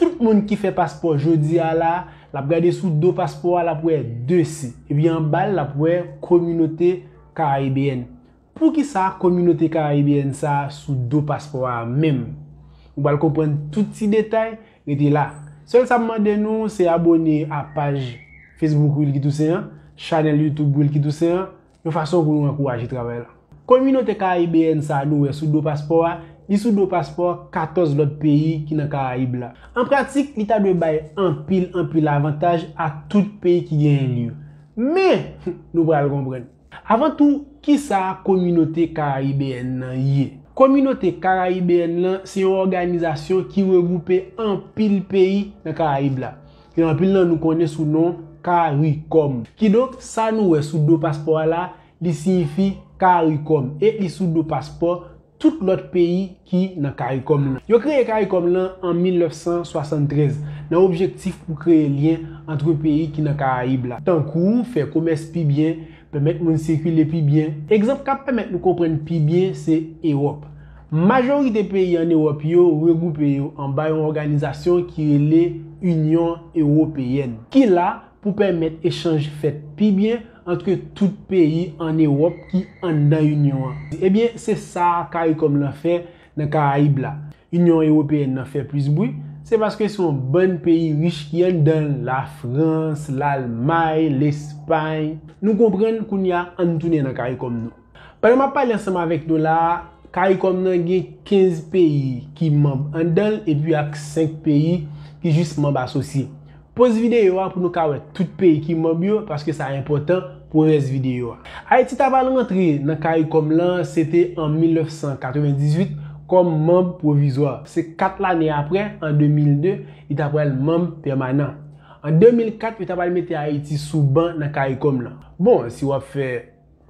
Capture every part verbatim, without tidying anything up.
Tout moun ki fè paspò jodi a la, l ap gade sou do paspò a, l ap wè de C. Epi anba l, l ap wè Kominote Karayibeyèn. Poukisa Kominote Karayibeyèn sa a sou do paspò a menm? Ou pral konprann tout ti detay, rete la. Sèl sa m mande nou, se abòne a paj Facebook Wilky Toussaint an, chanèl YouTube Wilky Toussaint an, yon fason pou nou ankouraje travay la. Kominote karayibeyèn sa a nou wè sou do paspò a, li sou do paspò katòz lòt peyi ki nan Karayib la. An pratik, li ta dwe bay anpil, anpil avantaj a tout peyi ki genyen li yo. Men, nou pral konprann. Avan tou, kisa Kominote Karayibeyèn nan ye? Kominote Karayibeyèn nan se yon òganizasyon ki regwoupe anpil peyi nan Karayib la, ke anpil nan nou konnen sou non Karikòm. Kidonk, sa nou wè sou do paspò a la, li siyifi Karikòm, e li sou do paspò tout lòt peyi ki nan Karikòm lan. Yo kreye Karikòm lan an mil nèf san swasanntrèz nan objektif pou kreye lyen ant peyi ki nan Karayib la, tankou fè komès pi byen, pèmèt moun sikile pi byen. Egzanp k ap pèmèt nou konprann pi byen se Ewòp. Majorite peyi ann Ewòp yo regwoupe yo anba yon òganizasyon ki rele Inyon Ewopeyèn, ki la pou pèmèt echanj fèt pi byen ant tout peyi ann Ewòp ki anndan Inyon an. Ebyen, se sa Karikòm lan fè nan Karayib la. Inyon Ewopeyèn nan fè plis bri, se paske se yon bann peyi rich ki anndan l, Lafrans, Lalmay, Lespay. Nou konprann, kounye a, ann tounen nan Karikòm nou. Pandan m ap pale ansanm avèk nou la a, Karikòm nan gen kenz peyi ki manm anndan l epi ak senk peyi ki jis manm asosye. Poz videyo a pou nou ka wè tout peyi ki manm yo, paske sa enpòtan pou rès videyo a. Ayiti ta pral rantre nan Karikòm lan, se te an mil nèf san katrevendizuit kòm manm pwovizwa. Se kat lane apre, an de mil de, li ta pral manm pèmanan. An de mil kat, yo ta pral mete Ayiti sou ban nan Karikòm lan. Bon, si w ap fè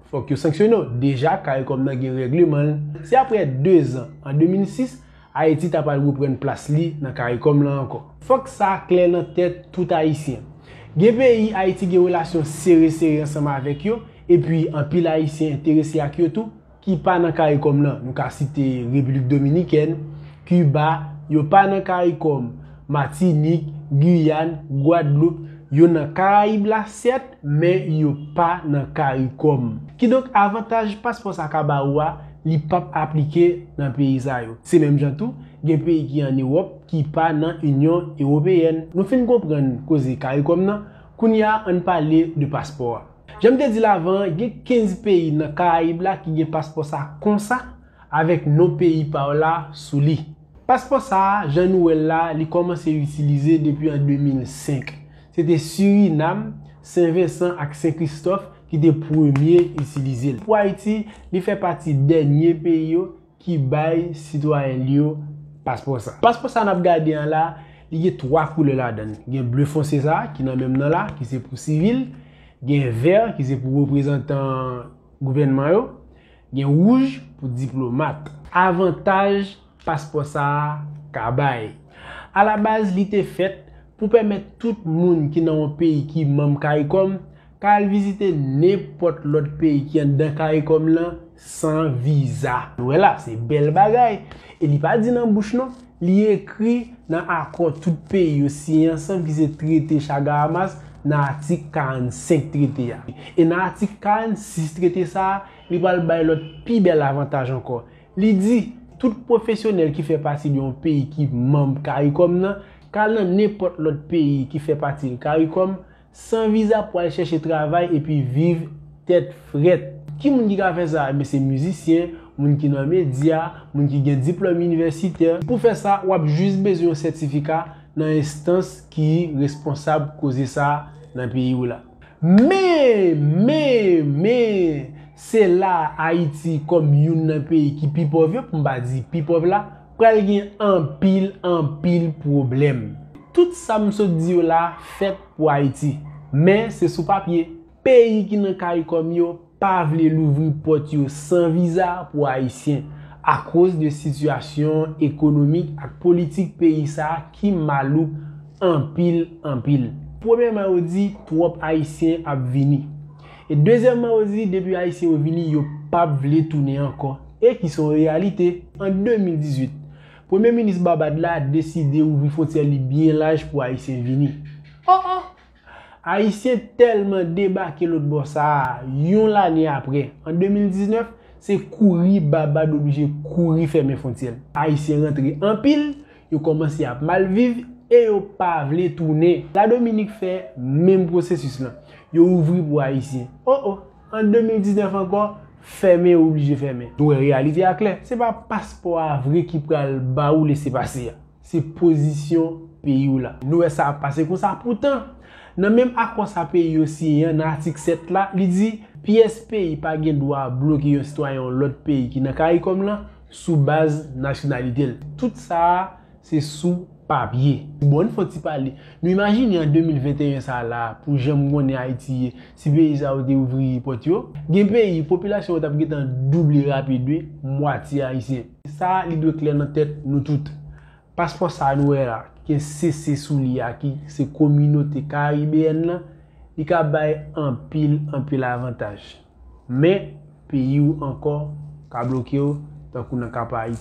fòk yo sanksyone w. Deja, Karikòm nan gen règleman l. Se apre de zan, an de mil sis, Ayiti ta pral reprann plas li nan Karikòm lan ankò. Fòk sa klè nan tèt tout Ayisyen. Gen peyi Ayiti gen relasyon sere sere ansanm avèk yo, epi anpil Ayisyen enterese ak yo tou, ki pa nan Karikòm lan. Nou ka site Repiblik Dominikèn, Kiba, yo pa nan Karikòm, Matinik, Giyàn, Gwadloup, yo nan Karayib la, sèt, men yo pa nan Karikòm. Kidonk, avantaj paspò sa ka ba ou a, li p ap aplike nan peyi sa yo. Se menm jan tou, gen peyi ki ann Ewòp ki pa nan Inyon Ewopeyèn. Nou fin konprann koze Karikòm nan, kounye a ann pale de paspò a. Jan m te di l avan, gen kenz peyi nan Karayib la ki gen paspò sa konsa, avèk non peyi pa w la sou li. Paspò sa a, jan nou wè l la, li kòmanse itilize depi an de mil senk. Se te Sirinam, Sen Vensan ak Sen Kristòf ki te premye itilize l. Pou Ayiti, li fè pati dènye peyi yo ki bay sitwayen li yo paspò sa. Paspò sa n ap gade an la, li gen twa koulè ladan l. Gen ble fonse sa a, ki nan men m nan la, ki se pou sivil. Gen vè, ki se pou reprezantan gouvènman yo. Gen wouj pou diplomat. Avantaj paspò sa a ka bay. Alabaz, li te fèt pou pèmèt tout moun ki nan yon peyi ki manm Karikòm ka al vizite nenpòt lòt peyi ki anndan Karikòm lan san viza. Nou wè la, se bèl bagay. E li pa di nan bouch non, li ekri nan akò tout peyi yo siyen ansanm ki se trete Chaga-Ramaz nan atik karannsenk trete a. E nan atik karannsis trete sa a, li pral bay lòt pi bèl avantaj ankò. Li di, tout pwofesyonèl ki fè pati de yon peyi ki manm Karikòm nan ka al nan nenpòt lòt peyi ki fè pati de Karikòm san viza pou al chèche travay epi viv tèt frèt. Ki moun ki ka fè sa? Ebyen, se mizisyen, moun ki nan medya, moun ki gen diplòm inivèsitè. Pou fè sa, w ap jis bezwen yon sètifika nan enstans ki responsab koze sa a nan peyi w la. Men, men, men, se la Ayiti kòm youn nan peyi ki pi pòv yo, pou m pa di pi pòv la, pral gen anpil, anpil pwoblèm. Tout sa m sot di yo la fèt pou Ayiti, men se sou papye. Peyi ki nan Karikòm yo pa vle louvri pòt yo san viza pou Ayisyen akoz de sitiyasyon ekonomik ak politik peyi sa a ki malouk anpil, anpil. Premyèman, yo di twòp Ayisyen ap vini. E dezyèmman, yo di depi Ayisyen yo vini, yo p ap vle tounen ankò. E ki se yon reyalite. An de mil dizuit, Premye minis Babad la deside ouvri fwontyè li byen laj pou Ayisyen vini. Oh oh! Ayisyen tèlman debake lòt bò sa a, yon lane apre, an de mil diznèf, se kouri Babad oblije kouri fèmen fwontyè l. Ayisyen rantre anpil, yo kòmanse ap mal viv e yo pa vle tounen. Ladominik fè menm pwosesis lan. Yo ouvri pou Ayisyen. Oh oh! An de mil diznèf ankò, fèmen yo oblije fèmen. Nou wè reyalite a klè. Se pa paspò a vre ki pral ba ou lese pase a. Se pozisyon peyi w la. Nou wè sa ap pase konsa. Poutan, nan menm akò sa peyi yo siyen an, nan atik sèt la, li di pyès peyi pa gen dwa bloke yon sitwayen yon lòt peyi ki nan CARICOM lan sou baz nasyonalite l. Tout sa a, se sou papye. Bon, n fè yon ti pale. Nou imajine an de mil venteyen sa la, pou jan m konnen Ayiti ye, si peyi sa yo te ouvri pòt yo, gen peyi, popilasyon yo t ap gentan double rapid wi, mwatye Ayisyen. Sa, li dwe klè nan tèt nou tout. Paspò sa nou wè la, gen C C sou li a, ki se kominote karibeyèn nan, li ka bay anpil, anpil avantaj. Men, peyi w ankò ka bloke w, tankou nan ka pa Ayiti.